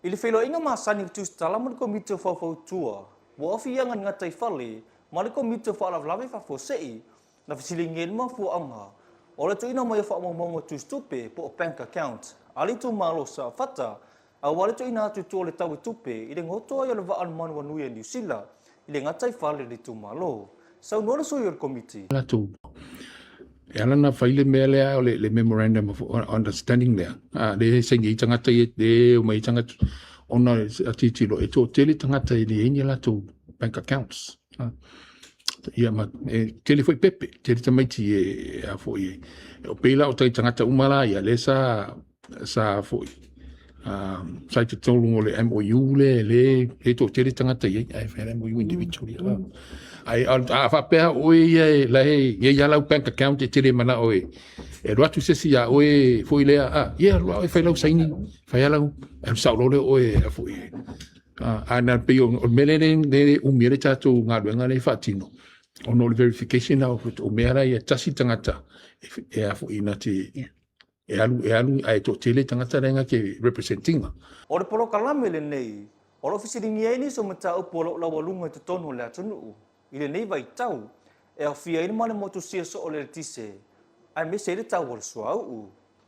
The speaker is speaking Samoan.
I le feiloaiga masani o Tusitala ma le Komiti o Faufautua, ua ofi-iaga ni gataifale ma le Komiti o Faalavelave Faafuasei na fesiligia ai le mafuaaga o le tuuina mai o faamaumauga tusitupe po o bank account a le itumalo o Safata aua le tuuina atu i tua o le tau e tupe i le goto ai o le vaa o le Manuanui a Niu Sila i le gataifale o le itumalo. Saunoa le sui o le Komiti. Latou. E ala ona fai le mea lea o le memorandum of understanding lea, a lea e saini ai tagata ia, lea e omai ai tagata, ona a tilotilo e toatele tagata e leai ni a latou bank accounts. Ia ma e tele foi pepe, tele tamaiti e a foi e o pei la o tagata uma la ia lea sa sa foi sa i totonu o le MOU le le le toatele tagata i ai ae fai le MOU individually. Ai a faapea oe ia e la e i ai lau bank account e tele manao e e alu atu se isi ia oe foi lea a ia alu oe fai lau saini fai lau alu sao loa lea oe a foi a na pei o le mea lea le umi ai le tatou galuega lea e faatino ona o le verification o mea la ia tasi tagata e a foi na te e alu e alu ae toatele tagata lea na te represent ina. O le polokalame lenei, o lo o fesiligia ai nisi o mataupu o lo o laualuga i totonu o le atunuu i lenei vaitau e aofia ai le male motusia soo o le eletise aemaise ai le tau o le suauu.